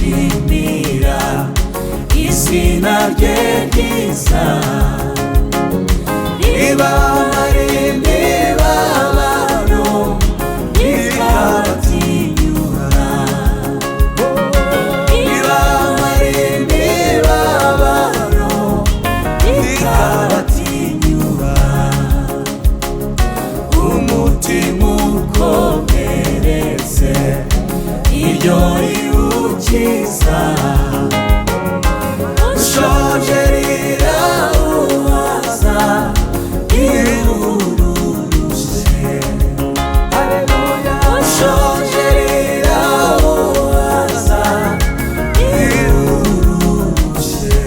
Gushimira izina rye ryiza ribamara imibabaro rikabatinyura ribamara imibabaro rikabatinyura umutima ukomeretse iryo riwukiza ushonje rirawuhaza irururushe ushonje rirawuhaza irururushe.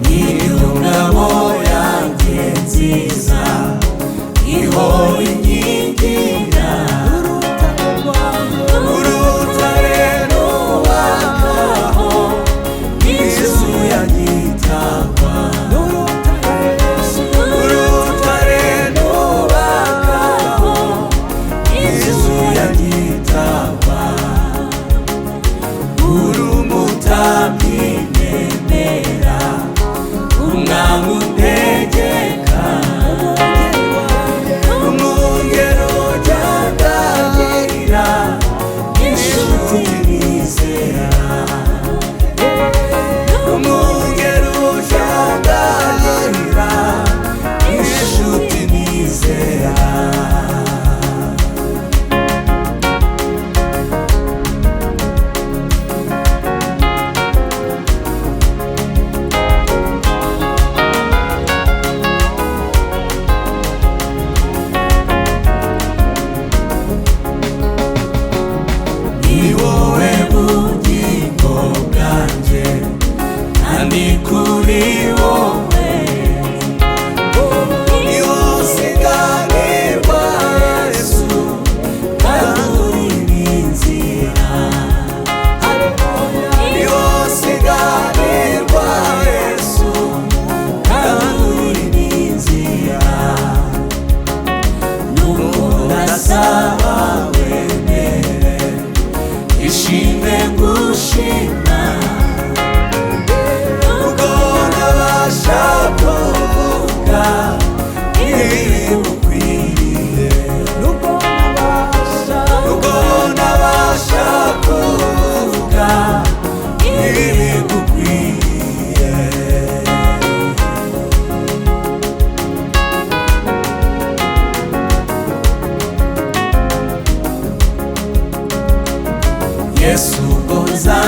Niyo ngabo yanjye nziza ihora inkingira urutare nubakaho Yesu yagitagwa urutare nubakaho Yesu yagitagwa uri umutambyi nemera umwami untegeka umwungeri ujyandagira inshuti nizera umwungeri ujyandagira inshuti nizera. Ni wowe bugingo bwanjye kandi kuri wowe ni wowe usiganirwa Yesu kandi uri n'inzira ni wowe usiganirwa Yesu kandi uri n'inzira nuko ndasaba wemere ishimwe gushima ubwo ntabasha kuvuga ibigukwiriye nubwo ntabasha kuvuga ibigukwiriye. Yesu ubwo nza